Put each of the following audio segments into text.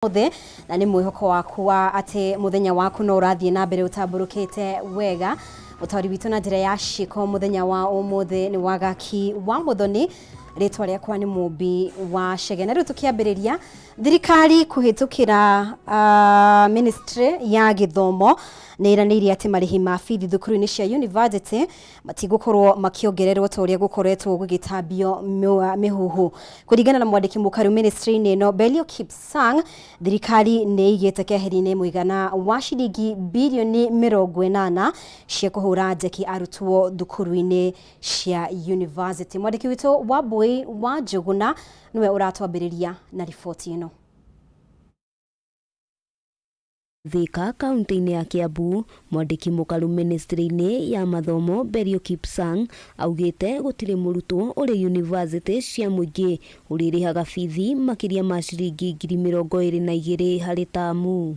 Ũmũthĩ na nĩ mwĩhoko wakwa atĩ mũthenya waku no ũrathiĩ na mbere ũtambũrũkĩte wega. Ũtaũri witũ na njĩra ya ciĩko mũthenya wa ũmũthĩ nĩ Wagaki wa Mũthoni, rĩtwa rĩakwa nĩ Mũmbi wa Chege. Na rĩu tũkĩambĩrĩria, thirikari kũhĩtũkĩra ministry ya gĩthomo nĩ ĩranĩire atĩ marĩhi ma bithi thukuru-inĩ cia university matigũkorwo makĩongererwo ta ũrĩa gũkoretwo gũgĩtambio mĩhuhu. Kũringana na mwandĩki mũkaru ministry-inĩ ĩno Belio Kipsang, thirikari nĩ ĩigĩte keheri-inĩ mũigana wa ciringi birioni 80 cia kũhũra njeki arutwo thukuru-inĩ cia university. Mwandĩki witũ Wambui wa Njũgũna nĩwe ũratwambĩrĩria na riboti ĩno. Thika kaunti-inĩ ya Kiambu, mwandĩki mũkaru ministry-inĩ ya mathomo Belio Kipsang augĩte gũtirĩ mũrutwo ũrĩ yunivasĩtĩ cia mũingĩ ũrĩrĩhaga bithi makĩria ma ciringi 22,000 harĩ tamu.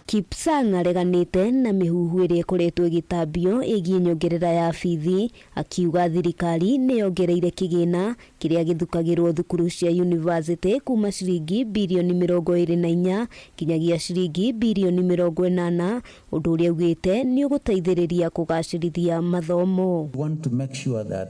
Kipsang areganĩte na mĩhuhu ĩrĩa ĩkoretwo ĩgĩtambio ĩgiĩ nyongerera ya bithi, akiuga thirikari nĩ yongereire kĩgĩna kĩrĩa gĩthukagĩrwo thukuru cia yunivasĩtĩ kuma ciringi birioni 24 nginyagia ciringi birioni 80, ũndũ ũrĩa augĩte nĩ ũgũteithĩrĩria kũgacĩrithia mathomo. We want to make sure that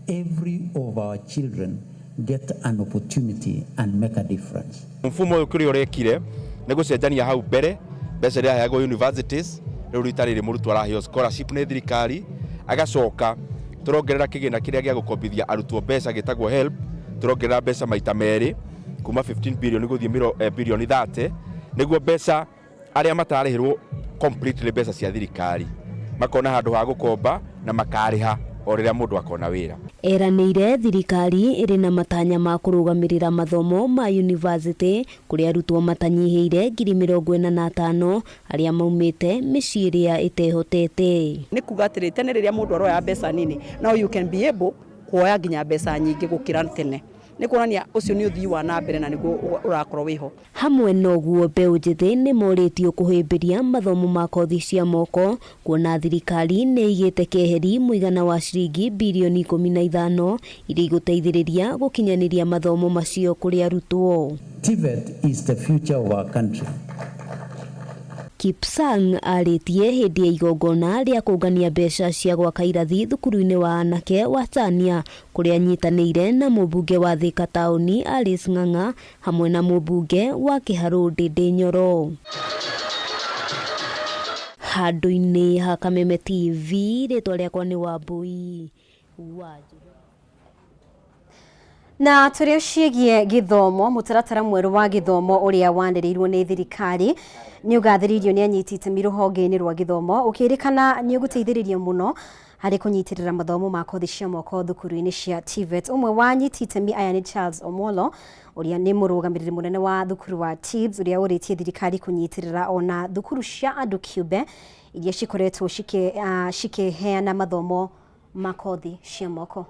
every of our children get an opportunity and make a difference. Mfumo ũyũ kĩrĩa ũrekire nĩ gũcenjania hau mbere mbeca iria iraheagwo universities, rĩu rita rĩrĩ mũrutwo araheo scholarship nĩ thirikari, agacoka tũrongerera kĩgĩna kĩrĩa gĩa gũkombithia arutwo mbeca gĩtagwo HELB, tũrongerera mbeca maita merĩ kuma 15 billion gũthiĩ birioni 30, nĩguo mbeca arĩa matararĩhĩrwo completely mbeca cia thirikari makona handũ ha gũkomba na makarĩha o rĩrĩa mũndũ akona wĩra. Eranĩire thirikari ĩrĩ na matanya ma kũrũgamĩrĩra mathomo ma yunivasĩtĩ kũrĩa arutwo matanyihĩire 45,000 arĩa maumĩte mĩciĩ ĩrĩa ĩtehotete. Nĩ kuga atĩrĩ, tene rĩrĩa mũndũ aroya mbeca nini, now you can be able kuoya nginya mbeca nyingĩ gũkĩra tene. Nĩ kuonania ũcio nĩ ũthii wa na mbere na nĩguo ũrakorwo wĩho. Hamwe na ũguo, mbeũ njĩthĩ nĩ morĩtio kũhĩmbĩria mathomo ma kothi cia moko, kuona thirikari nĩ ĩigĩte keheri mũigana wa ciringi birioni 15 iria igũteithĩrĩria gũkinyanĩria mathomo macio kũrĩ arutwo. TVET is the future of our country. Kipsang arĩtie hĩndĩ ya igongona rĩa kũngania mbeca cia gwaka irathi thukuru-inĩ wa anake wa Tania, kũrĩa anyitanĩire na mũmbunge wa Thika taũni Alice Ng'ang'a hamwe na mũmbunge wa Kĩharũ Ndĩndĩ Nyoro. Handũ-inĩ ha Kameme TV, rĩtwa rĩakwa nĩ Wambui wa Na tũrĩ ciĩgiĩ gĩthomo, mũtaratara mwerũ wa gĩthomo ũrĩa wanĩrĩirwo nĩ thirikari nĩ ũgathĩrĩirio nĩ anyiti itemi rũhonge-inĩ rwa gĩthomo, ũkĩrĩkana nĩ ũgũteithĩrĩria mũno harĩ kũnyitĩrĩra mathomo ma kothi cia moko thukuru-inĩ cia TVET. Ũmwe wa anyiti itemi aya nĩ Charles Omolo, ũrĩa nĩ mũrũgamĩrĩri mũnene wa thukuru wa TIBS, ũrĩa ũrĩtie thirikari kũnyitĩrĩra ona thukuru cia andũ kĩũmbe iria cikoretwo cikĩheana mathomo ma kothi cia moko.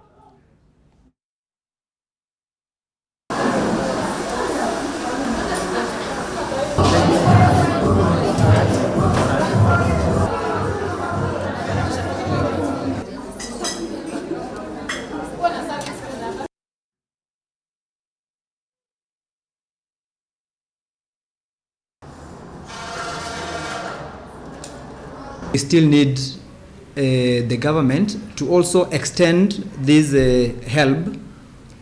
We still need the government to also extend this help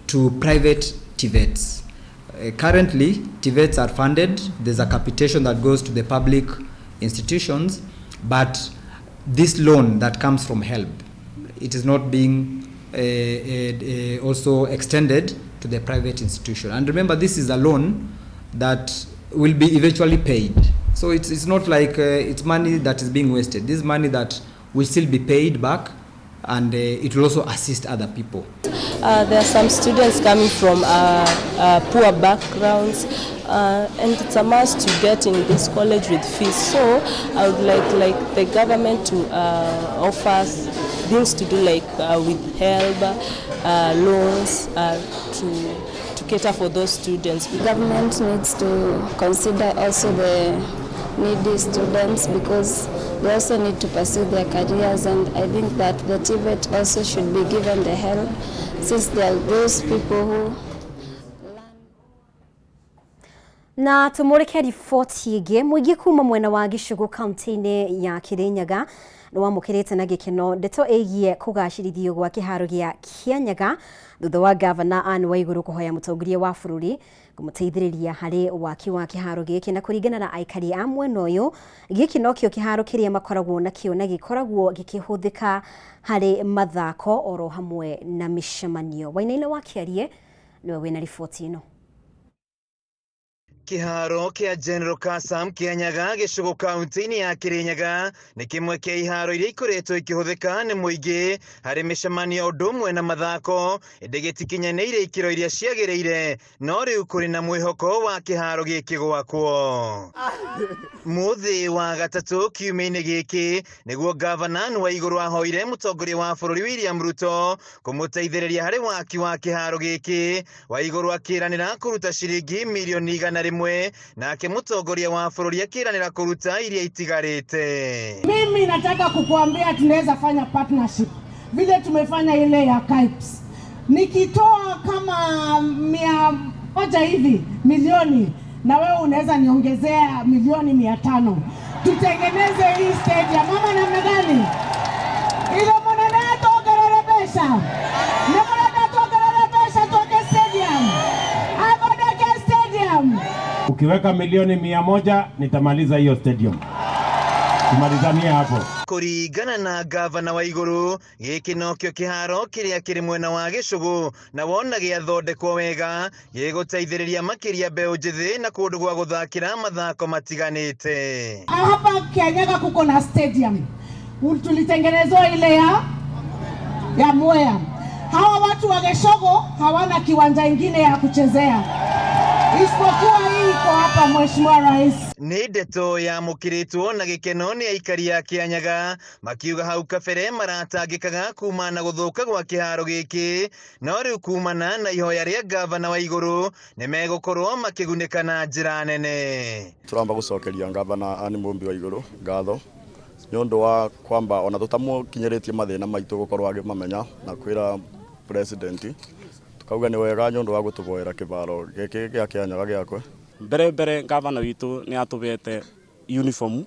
to private TVETs. Currently, TVETs are funded. There's a capitation that goes to the public institutions, but this loan that comes from HELB, it is not being also extended to the private institution. And remember, this is a loan that will be eventually paid. So it's not like it's money that is being wasted. This is money that will still be paid back, and it will also assist other people. There are some students coming from poor backgrounds, and it's a must to get in this college with fees. So I would like the government to offer things to do, like with help, loans, to cater for those students. The government needs to consider also the needy students, because they also need to pursue their careers, and I think that the TVET also should be given the help, since there are those people who learn. Na tumũrĩke riboti ĩngĩ. Mũingĩ kuma mwena wa Gĩcũgũ kaunti-inĩ ya Kĩrĩnyaga nĩ wamũkĩrĩte na gĩkeno ndeto ĩgiĩ kũgacĩrithio gwa kĩharo gĩa Kĩanyaga thutha wa gavana Anne Waigũrũ kũhoya mũtongoria wa bũrũri kũmũteithĩrĩria harĩ waki wa kĩharo gĩkĩ. Na kũringana na aikari a mwena ũyũ, gĩkĩ nokĩo kĩharo kĩrĩa makoragwo nakĩo na gĩkoragwo gĩkĩhũthĩka harĩ mathako oro hamwe na mĩcemanio. Wainaina wa Kĩarie nĩwe wĩna riboti ĩno. Kĩharo kĩa General Kasam Kĩanyaga Gĩcũgũ kaunti-inĩ ya Kĩrĩnyaga nĩ kĩmwe kĩa iharo iria ikoretwo ikĩhũthĩka nĩ mũingĩ harĩ mĩcemanio ũndũ ũmwe na mathako, ĩndĩ gĩtikinyanĩire ikĩro iria ciagĩrĩire, no rĩu kũrĩ na mwĩhoko wa kĩharo gĩkĩ gwakwo. Mũthĩ wa gatatũ kiumia-inĩ gĩkĩ nĩguo gavana Anne Waigũrũ ahoire mũtongoria wa bũrũri William Ruto kũmũteithĩrĩria harĩ waki wa kĩharo gĩkĩ. Waigũrũ akĩranĩra kũruta ciringi mirioni 100, nake mũtongoria wa bũrũri akĩranĩra kũruta iria itigarĩte. Mimi nataka kukuambia tunaweza fanya partnership vile tumefanya ile ya KIPES. Nikitoa kama 100 hivi milioni na wewe unaweza niongezea milioni 500, tutengeneze hii stadium. Mama namna gani? Ile mwanana tuongerere pesa. Na mwanana tuongerere pesa tuweke stadium. Agodeke stadium. Ukiweka milioni 100 nitamaliza hiyo stadium. Tumalizanie hapo. Kũringana na gavana wa Igũrũ, gĩkĩ nokĩo kĩharo kĩrĩa kĩrĩ mwena wa Gĩcũgũ, na wona gĩathondekwo wega gĩgũteithĩrĩria makĩria mbeũ njĩthĩ na kũndũ gwa gũthakĩra mathako matiganĩte. Hapa Kianyaga kuko na stadium tulitengenezewa ile ya Mwea. Hawa watu wa Gĩcũgũ hawana kiwanja ingine ya kuchezea isipokuwa hii iko hapa, Mheshimiwa Rais. Nĩ ndeto yamũkĩrĩtwo na gĩkeno nĩ aikari a Kĩanyaga makiuga hau kabere maratangĩkaga kumana na gũthũka gwa kĩharo gĩkĩ, no rĩu kumana na ihoya rĩa gavana wa Igũrũ nĩ megũkorwo makĩgunĩka na njĩra nene. Turamba gũcokeria gavana Anne Mũmbi wa Igũrũ ngatho nĩ ũndũ wa kwamba ona tũtamũkinyĩrĩtie mathĩna maitũ gũkorwo akĩmamenya na kwĩra president tukauga nĩ wega nĩ ũndũ wa gũtũboera kĩbaro gĩkĩ gĩa Kĩanyaga gĩakwe. Mbere gavana witũ nĩ atũbete uniform,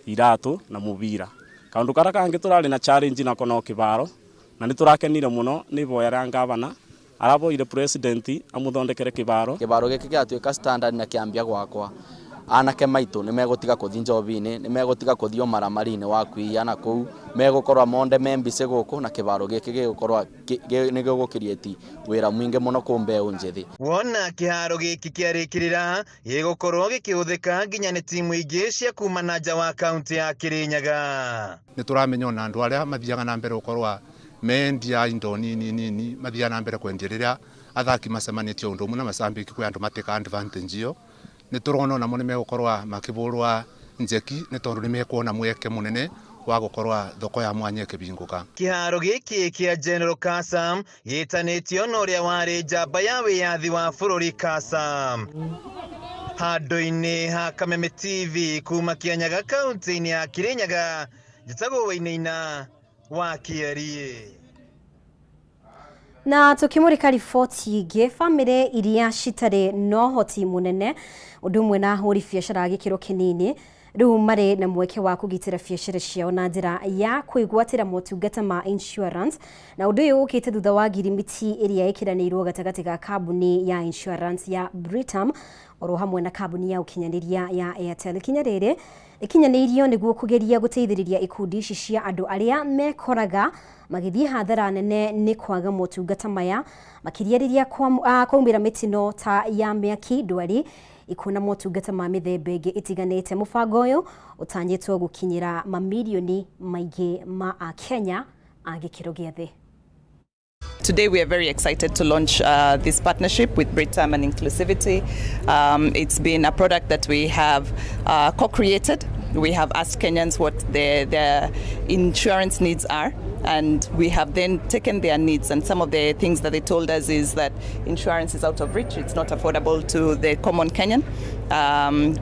iratũ na mũbira. Kaũndũ karĩa kangĩ tũrarĩ na challenge nako no kĩbaro, na nĩ tũrakenire mũno nĩ iboya rĩa gavana araboire president amũthondekere kĩbaro. Kĩbaro gĩkĩ gĩatuĩka standard na kĩambia gwakwa, anake maitũ nĩ megũtiga kũthi njobi-inĩ, nĩ megũtiga kũthi ũmaramari-inĩ wa kũiya na kũu, megũkorwo monde me mbici gũkũ, na kĩbaro gĩkĩ gĩgũkorwo nĩ gĩgũkirieti wĩra mũingĩ mũno kũ mbeũ njĩthĩ. Wona kĩharo gĩkĩ kĩarĩkĩrĩra gĩgũkorwo gĩkĩhũthĩka nginya nĩ timu ingĩ cia kuma na nja wa kaunti ya Kĩrĩnyaga. Nĩ tũramenya ona andũ arĩa mathiaga na mbere gũkorwo mendia indo nini nini mathiaga na mbere kwendia rĩrĩa athaki macemanĩtie ũndũ ũmwe na macambĩki kwĩ andũ matĩka advantage ĩyo. Nĩ tũrona onamo nĩ megũkorwo makĩbũrwa njeki nĩ tondũ nĩ mekuona mweke mũnene wa gũkorwo thoko ya mwanya ĩkĩbingũka. Kĩharo gĩkĩ kĩa General Kasam gĩtanĩtio na ũrĩa warĩ njamba ya wĩyathi wa bũrũri Kasam. Handũ-inĩ ha Kameme TV kuma Kĩanyaga kaunti-inĩ ya Kĩrĩnyaga, njĩtagwo Wainaina wa Kĩarie. Na tukimurika riboti ingĩ, bamĩrĩ iria citarĩ na ũhoti mũnene ũndũ ũmwe na ahũri biacara gĩkĩro kĩnini rĩu marĩ na mweke wa kũgitĩra biacara ciao na njĩra ya kwĩgwatĩra motungata ma insurance, na ũndũ ũyũ ũkĩte thutha wa ngirimiti ĩrĩa ĩkĩranĩirwo gatagatĩ ga kambuni ya insurance ya Britam oro hamwe na kambuni ya ũkinyanĩria ya Airtel. Ikinya rĩrĩ rĩkinyanĩirio nĩguo kũgeria gũteithĩrĩria ikundi ici cia andũ arĩa mekoraga magĩthiĩ hathara nene nĩ kwaga motungata maya, makĩria rĩrĩa kwaumĩra mĩtino ta ya mĩaki, ndwari, ikuũ na motungata ma mĩthemba ĩngĩ ĩtiganĩte. Mũbango ũyũ ũtanyĩtwo gũkinyĩra mamirioni maingĩ ma Akenya a gĩkĩro gĩa thĩ. Today we are very excited to launch this partnership with Britam and Inclusivity. It's been a product that we have co-created. We have asked Kenyans what their insurance needs are, and we have then taken their needs, and some of the things that they told us is that insurance is out of reach, it's not affordable to the common Kenyan.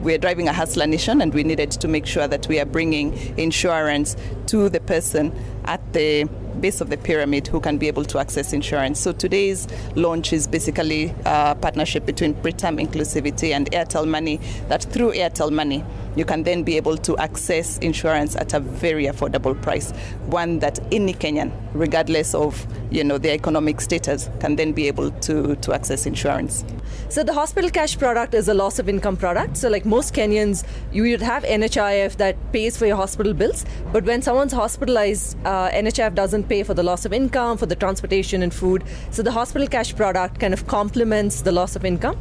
We are driving a hustler nation, and we needed to make sure that we are bringing insurance to the person at the base of the pyramid who can be able to access insurance. So today's launch is basically a partnership between Britam Inclusivity and Airtel Money, that through Airtel Money, you can then be able to access insurance at a very affordable price, one that any Kenyan, regardless of their economic status, can then be able to access insurance. So the hospital cash product is a loss of income product. So like most Kenyans, you would have NHIF that pays for your hospital bills. But when someone's hospitalized, NHIF doesn't pay for the loss of income, for the transportation and food. So the hospital cash product kind of complements the loss of income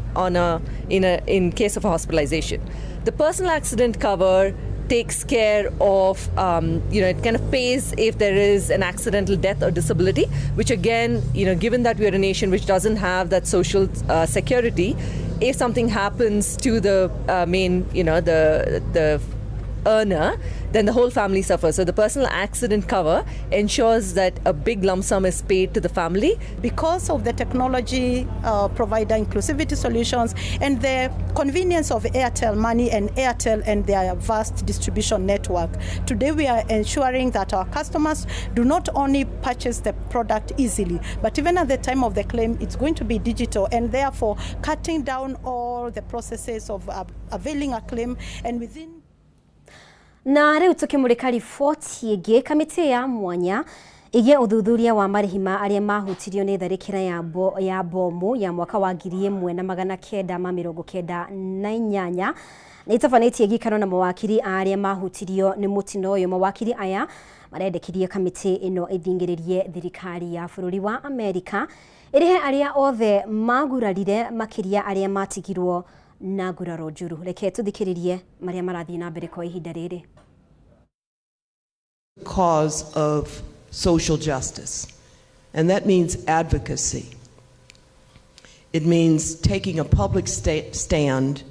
in case of a hospitalization. The personal accident cover takes care of, it kind of pays if there is an accidental death or disability, which again, given that we are a nation which doesn't have that social security, if something happens to the main, the earner, then the whole family suffers. So the personal accident cover ensures that a big lump sum is paid to the family. Because of the technology provider inclusivity solutions and the convenience of Airtel Money and Airtel and their vast distribution network, today we are ensuring that our customers do not only purchase the product easily, but even at the time of the claim, it's going to be digital, and therefore cutting down all the processes of availing a claim. And within Na rĩu tũkĩmũrĩka riboti ĩngĩ, kamĩtĩ ya mwanya ĩgie ũthuthuria wa marĩhi ma arĩa mahutirio nĩ tharĩkĩra ya bomu ya mwaka wa 1998 nĩ itabanĩtie gĩikaro na mawakiri a arĩa mahutirio nĩ mũtino ũyũ. Mawakiri aya marendekirie kamĩtĩ ĩno ĩthingĩrĩrie thirikari ya bũrũri wa Amerika ĩrĩhe arĩa othe magurarire, makĩria arĩa matigirwo na nguraro njũru. Reke tũthikĩrĩrie marĩa marathiĩ na mbere kwa ihinda rĩrĩ. Cause of social justice, and that means advocacy. It means taking a public stand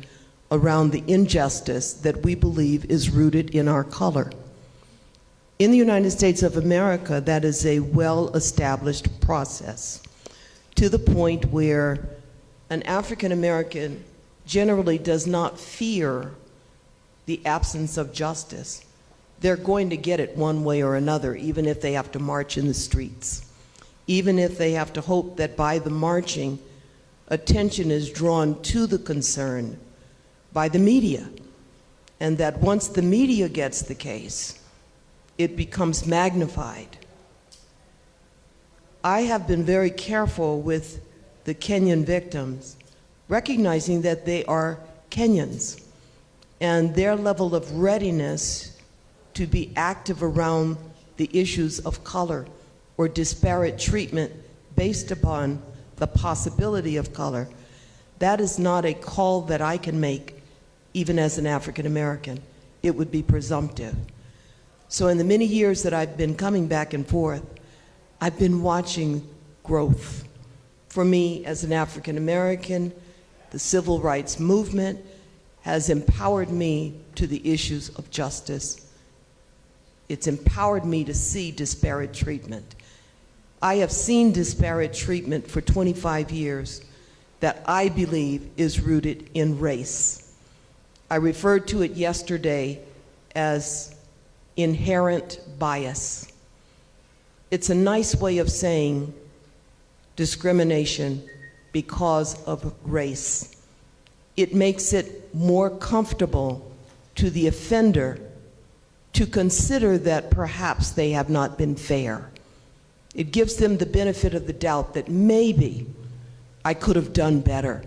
around the injustice that we believe is rooted in our color. In the United States of America, that is a well-established process, to the point where an African American generally does not fear the absence of justice. They're going to get it one way or another, even if they have to march in the streets, even if they have to hope that by the marching, attention is drawn to the concern by the media, and that once the media gets the case, it becomes magnified. I have been very careful with the Kenyan victims, recognizing that they are Kenyans and their level of readiness to be active around the issues of color or disparate treatment based upon the possibility of color. That is not a call that I can make, even as an African American. It would be presumptive. So in the many years that I've been coming back and forth, I've been watching growth. For me, as an African American, the civil rights movement has empowered me to the issues of justice. It's empowered me to see disparate treatment. I have seen disparate treatment for 25 years that I believe is rooted in race. I referred to it yesterday as inherent bias. It's a nice way of saying discrimination because of race. It makes it more comfortable to the offender to consider that perhaps they have not been fair. It gives them the benefit of the doubt that maybe I could have done better.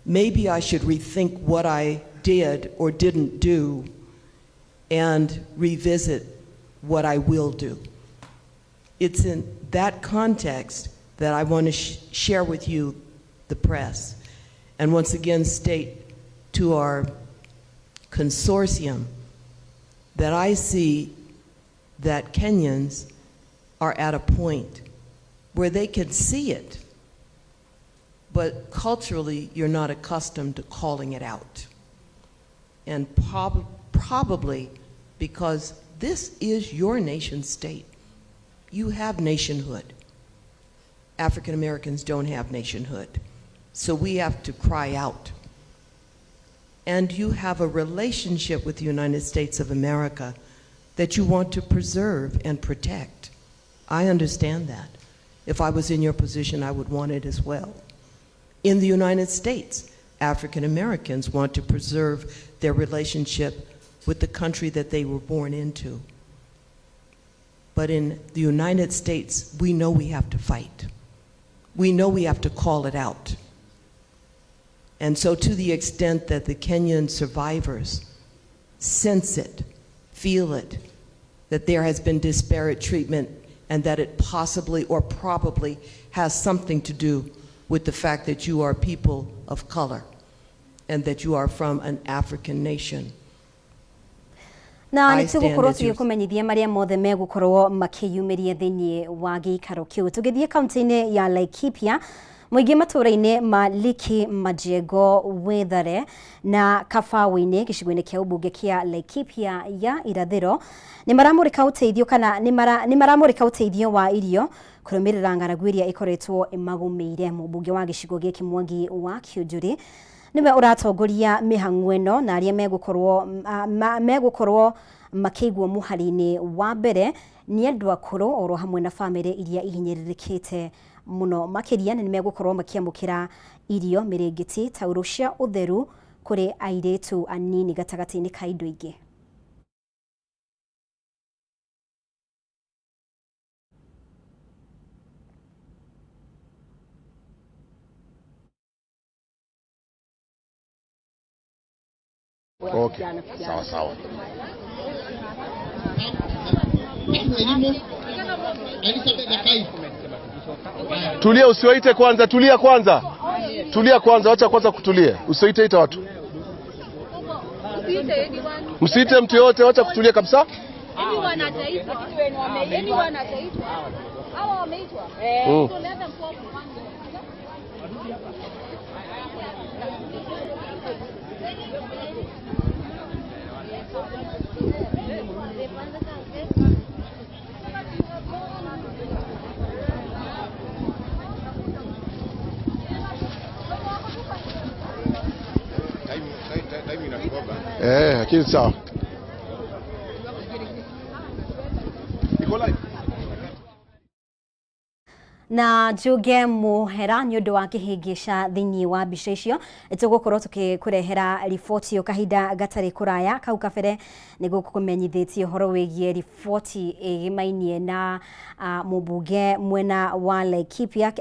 Maybe I should rethink what I did or didn't do and revisit what I will do. It's in that context that I want to share with you, the press, and once again state to our consortium that I see that Kenyans are at a point where they can see it, but culturally you're not accustomed to calling it out. And probably because this is your nation state. You have nationhood. African Americans don't have nationhood. So we have to cry out. And you have a relationship with the United States of America that you want to preserve and protect. I understand that. If I was in your position, I would want it as well. In the United States, African Americans want to preserve their relationship with the country that they were born into. But in the United States, we know we have to fight. We know we have to call it out. And so, to the extent that the Kenyan survivors sense it, feel it, that there has been disparate treatment and that it possibly or probably has something to do with the fact that you are people of color and that you are from an African nation. Na I nĩ stand tũgũkorwo as your tũgĩkũmenyithia marĩa mothe megũkorwo makĩyumĩria thĩinĩ wa gĩikaro kĩu. Tũgĩthiĩ kaunti-inĩ ya Laikipia, mũingĩ matũũra-inĩ ma Liki, Majengo, Wĩthare na Kabaũ-inĩ gĩcigo-inĩ kĩa ũmbunge kĩa Laikipia ya irathĩro nĩ maramũrĩka ũteithio kana nĩ maramũrĩka ũteithio wa irio kũrũmĩrĩra ng'aragu ĩrĩa ĩkoretwo ĩmagũmĩire. Mũmbunge wa gĩcigo gĩkĩ Mwangi wa Kĩũnjũri nĩwe ũratongoria mĩhang'o ĩno na arĩa megũkorwo makĩigwo mũhari-inĩ wa mbere nĩ andũ akũrũ oro hamwe na bamĩrĩ iria ihinyĩrĩrĩkĩte mũno makĩria nĩ megũkorwo makĩamũkĩra irio, mĩrĩngĩti, taurũ cia ũtheru kũrĩ airĩtu anini gatagatĩ-inĩ ka indo ingĩ. Okay, sawa sawa. Tulia, usiwaite kwanza, tulia kwanza. Tulia kwanza, wacha kwanza kutulia. Usiwaite ita watu. Msiite mtu yote, wacha kutulia kabisa. Lakini sawa. Iko live. Na njuge muhera nĩ ũndũ wa kĩhĩngĩca thĩinĩ wa mbica icio tũgũkorwo tũgĩkũrehera riboti ĩyo kahinda gatarĩ kũraya. Kau kabere nĩ gũkũmenyithĩtie ũhoro wĩgiĩ riboti ĩgĩmainie na mũmbunge mwena wa Laikipia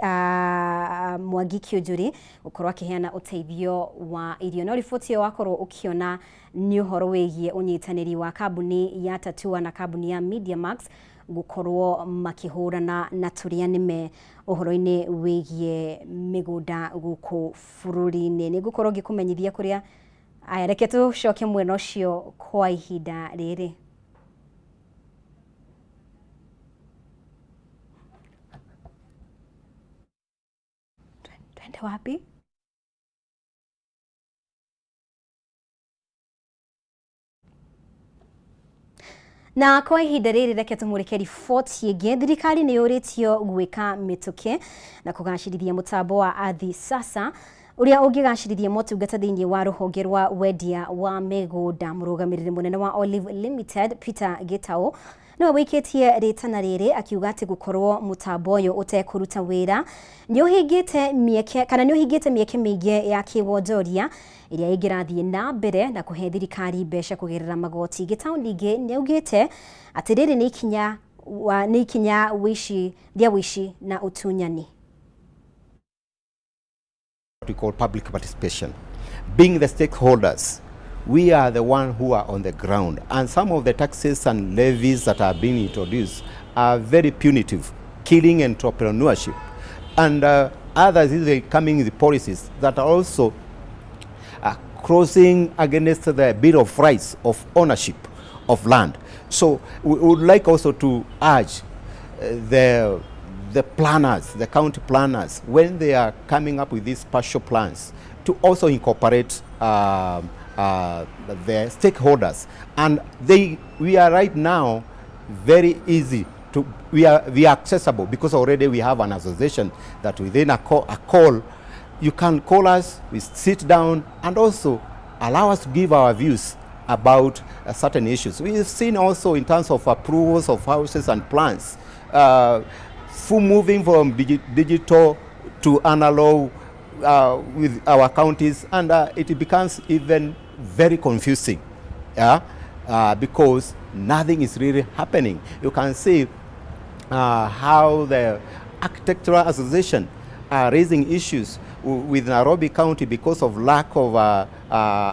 Mwangi Kĩũnjũri gũkorwo akĩheana ũteithio wa irio. No riboti ĩyo wakorwo ũkĩona nĩ ũhoro wĩgiĩ ũnyitanĩri wa kambuni ya Tatua na kambuni ya Mediamax gũkorwo makĩhũrana na tũrĩa nĩme ũhoro-inĩ wĩgiĩ mĩgũnda gũkũ bũrũri-inĩ. Nĩ ngũkorwo ngĩkũmenyithia kũrĩa aya, reke tũcoke mwena ũcio kwa ihinda rĩrĩ. Twende wapi? Na kwa ihinda rĩrĩ reke tũmũrĩke riboti ĩngĩ. Thirikari nĩ yũrĩtio gwĩka mĩtũkĩ na kũgacĩrithia mũtambo wa Ardhi Sasa ũrĩa ũngĩgacĩrithia motungata thĩinĩ wa rũhonge rwa wendia wa mĩgũnda. Mũrũgamĩrĩri mũnene wa Olive Limited Peter Gitau nĩwe wĩikĩtie rĩtana rĩrĩ akiuga atĩ gũkorwo mũtambo ũyũ ũtekũruta wĩra nĩ ũhingĩte mĩeke kana nĩ ũhingĩte mĩeke mĩingĩ ya kĩwonjoria ĩrĩa ĩngĩrathiĩ na mbere na kũhe thirikari mbeca kũgerera magoti. Gitau ningĩ nĩ augĩte atĩ rĩrĩ nĩ ikinya rĩa ũici na ũtunyani. What we call public participation. Being the stakeholders, we are the one who are on the ground, and some of the taxes and levies that are being introduced are very punitive, killing entrepreneurship, and others is coming with policies that are also crossing against the Bill of Rights of ownership of land. So we would like also to urge the planners, the county planners, when they are coming up with these spatial plans, to also incorporate the stakeholders. And we are right now very easy to, we are accessible, because already we have an association that within a call, you can call us, we sit down, and also allow us to give our views about certain issues. We've seen also in terms of approvals of houses and plans, Moving from digital to analog with our counties, and it becomes even very confusing, yeah, because nothing is really happening. You can see how the Architectural Association are raising issues with Nairobi County because of lack of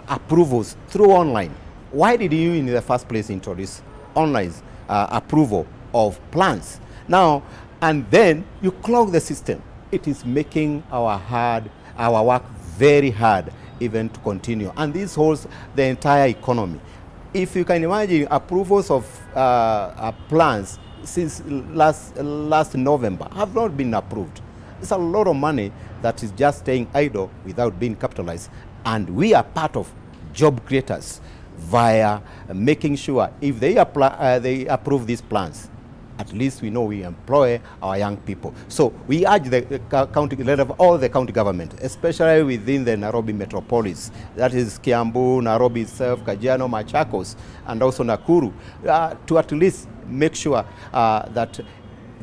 approvals through online. Why did you in the first place introduce online approval of plans? Now, and then you clog the system. It is making our work very hard even to continue. And this holds the entire economy. If you can imagine, approvals of plans since last November have not been approved. It's a lot of money that is just staying idle without being capitalized. And we are part of job creators via making sure if they apply, they approve these plans, at least we know we employ our young people. So we urge the county level, all the county government, especially within the Nairobi metropolis, that is Kiambu, Nairobi itself, Kajiado, Machakos, and also Nakuru, to at least make sure that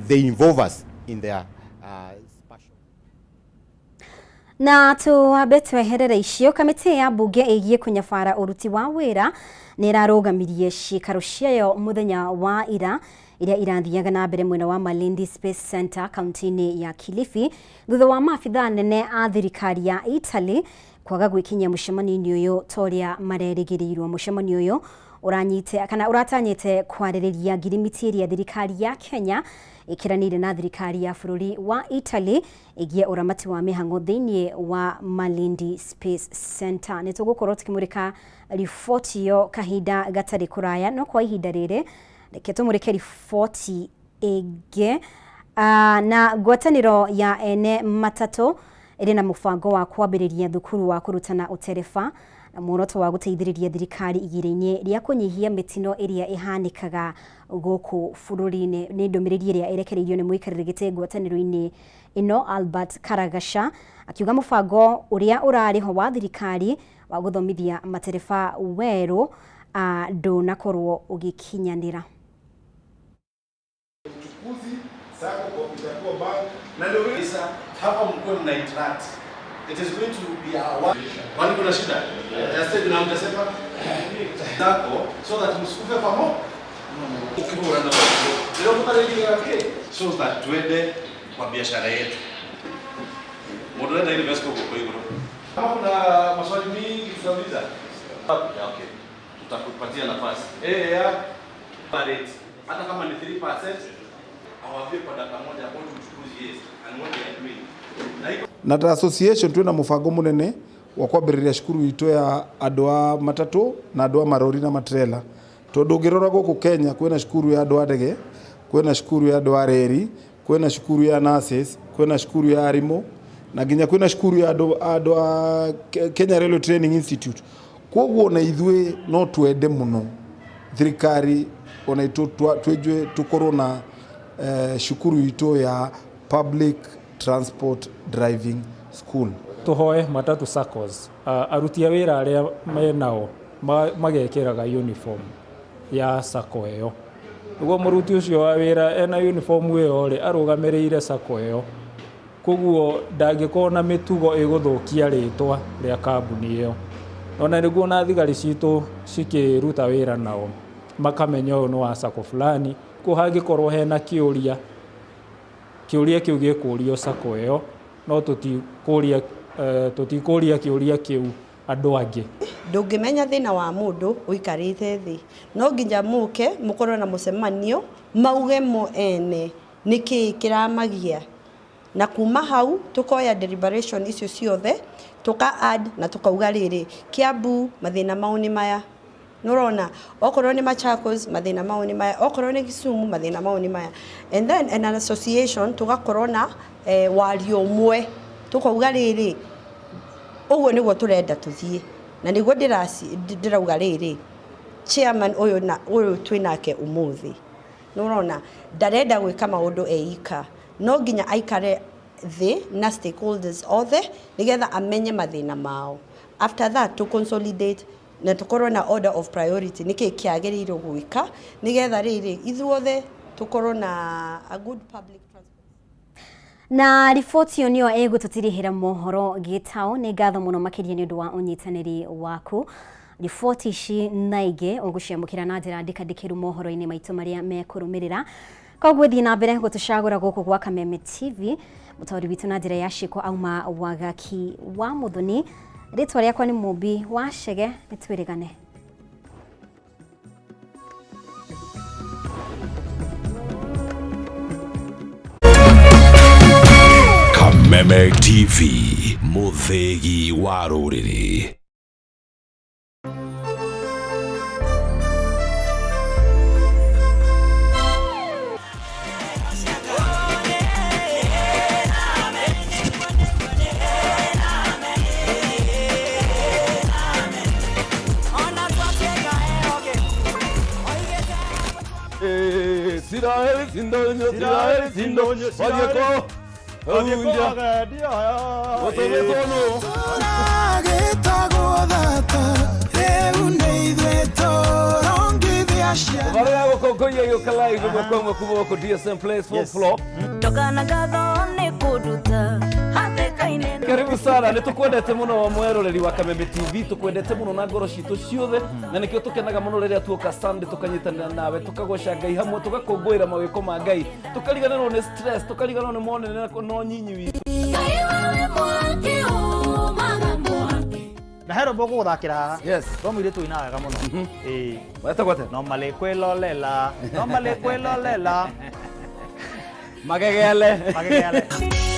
they involve us in their Na tuambe tweherere icio. Kamĩtĩ ya mbunge ĩgiĩ kũnyabara ũruti wa wĩra nĩ ĩrarũgamirie ciikaro ciayo mũthenya wa ira iria irathiaga na mbere mwena wa Malindi Space Center, kaunti-inĩ ya Kilifi, thutha wa maabithaa nene a thirikari ya Italy kwaga gwĩkinyia mũcemanio-inĩ ũyũ ta ũrĩa marerĩgĩrĩirwo. Mũcemanio ũyũ ũranyite kana ũratanyĩte kwarĩrĩria ngirimiti ĩrĩa thirikari ya Kenya ĩkĩranĩire na thirikari ya bũrũri wa Italy ĩgiĩ ũramati wa mĩhang'o thĩinĩ wa Malindi Space Center. Nĩ tũgũkorwo tũkĩmũrĩka riboti ĩyo kahinda gatarĩ kũraya, no kwa ihinda rĩrĩ reke tũmũrĩke riboti ĩngĩ. Na ngwatanĩro ya ene matatũ ĩrĩ na mũbango wa kwambĩrĩria thukuru wa kũrutana ũtereba na muoroto wa gũteithĩrĩria thirikari igira-inĩ rĩa kũnyihia mĩtino ĩrĩa ĩhanĩkaga gũkũ bũrũri-inĩ. Nĩ ndũmĩrĩri ĩrĩa ĩrekereirio nĩ mũikarĩri gĩtĩ ngwatanĩro-inĩ ĩno, Albert Karagaca, akiuga mũbango ũrĩa ũrarĩ ho wa thirikari wa gũthomithia matereba werũ ndũnakorwo ũgĩkinyanĩra. Uchukuzi SACCO itakuwa bank na ndio sasa hapa mkuwe mna interact. It is going to be our, kwani kuna shida ya stage na mtasema SACCO so that msikufe pamoja ukihura na ndio mtarejea yake so that tuende kwa biashara yetu. Mundu enda university huko iguru. Kama kuna maswali mingi tutauliza. Okay. Tutakupatia nafasi. Ya rate hata kama ni 3%, awaambie kwa dakika moja what uchukuzi is and what they are doing. Na iko Na ta association twina mubango munene wa kwambĩrĩria cukuru itũ ya andũ a matatũ na andũ a marori na matrela, tondũ ũngĩrora gũkũ Kenya kwĩna cukuru ya andũ a ndege, kwĩna cukuru ya andũ a reri, kwĩna cukuru ya nurses, kwĩna cukuru ya arimũ, na nginya kwĩna cukuru ya andũ a Kenya Railway Training Institute. Koguo na ithuĩ no twende mũno thirikari ona itũ twenjwe tũkorwo na cukuru itũ ya public transport driving school. Tuhoe matatu SACCOs, aruti a wĩra arĩa menao magekĩraga uniform ya SACCO ĩyo, nĩguo mũruti ũcio wa wĩra ena uniform ĩyo rĩ, arũgamĩrĩire SACCO ĩyo, koguo ndangĩkorwo na mĩtugo ĩgũthũkia rĩtwa rĩa kambuni ĩyo. Ona nĩguo na thigari citũ cikĩruta wĩra nao makamenya ũyũ nĩ wa SACCO fulani, koguo hangĩkorwo hena kĩũria, kĩũria kĩu gĩkũrio SACCO ĩyo, no tũtikũria kĩũria kĩu andũ angĩ. Ndũngĩmenya thĩna wa mũndũ ũikarĩte thĩ, no nginya mũke mũkorwo na mũcemanio, mauge mo ene nĩkĩĩ kĩramagia, na kuma hau tukoya deliberation icio ciothe, tuka add na tukauga rĩrĩ, Kiambu mathĩna mao nĩ maya, nĩũrona, okorwo nĩ Machakos mathĩna mao nĩ maya, okorwo nĩ Kisumu mathĩna mao nĩ maya, and then in an association tugakorwo na wario ũmwe, tukauga rĩrĩ, ũguo nĩguo tũrenda tũthiĩ, na nĩguo ndĩrauga rĩrĩ, chairman ũyũ na ũyũ twĩnake ũmũthĩ, nĩũrona, ndarenda gwĩka maũndũ eika, no nginya aikare thĩ na stakeholders othe nĩgetha amenye mathĩna mao. After that to consolidate na tũkorwo na order of priority, nĩkĩ kĩagĩrĩirwo gwĩka nĩgetha rĩrĩ ithuothe. Tũkorwo na a good public transport. Na riboti ĩyo nĩyo ĩgũtũtirihĩra mohoro gĩtaũ. Nĩ ngatho mũno makĩria nĩ ũndũ wa ũnyitanĩri waku. Riboti ici na ingĩ ũgũciamũkĩra na njĩra ndikandikĩru mohoro-inĩ maitũ marĩa mekũrũmĩrĩra. Koguo thiĩ na mbere gũtũcagũra gũkũ gwa Kameme TV. Mũtaũri witũ na njĩra ya ciĩko auma Wagaki wa Mũthoni. Rĩtwa rĩakwa nĩ Mũmbi wa Chege, nĩ twĩrĩgane. Kameme TV, mũthĩgi wa rũrĩrĩ. Siraeli sindonyo, Siraeli sindonyo, Wadieko, Unja, Otobekono. Barĩa gũkũngũiya gĩũka live ĩmwe kwa ĩmwe kuma gũkũ DSM Place fourth floor. Ndokana ngatho nĩ kũnduta hatĩka-inĩ. Karibu sana, nĩ tũkwendete mũno mweroreri wa Kameme TV, tũkwendete mũno na ngoro citũ ciothe, na nĩkĩo tũkenaga mũno rĩrĩa tuoka Sunday tũkanyitanĩra nawe, tũkagoca Ngai hamwe, tũgakũngũĩra mawĩko ma Ngai, tũkariganĩrwo nĩ stress, tũkariganĩrwo nĩ monene na nyinyi witũ. Na he rwĩmbo ngũgũthakĩra haha. Yes. Rwa mũirĩtu ũinaga wega mũno. Ĩĩ. Wetagwo atĩa? No malĩ kwĩlolela, no malĩ kwĩlolela. Magegele. Magegele.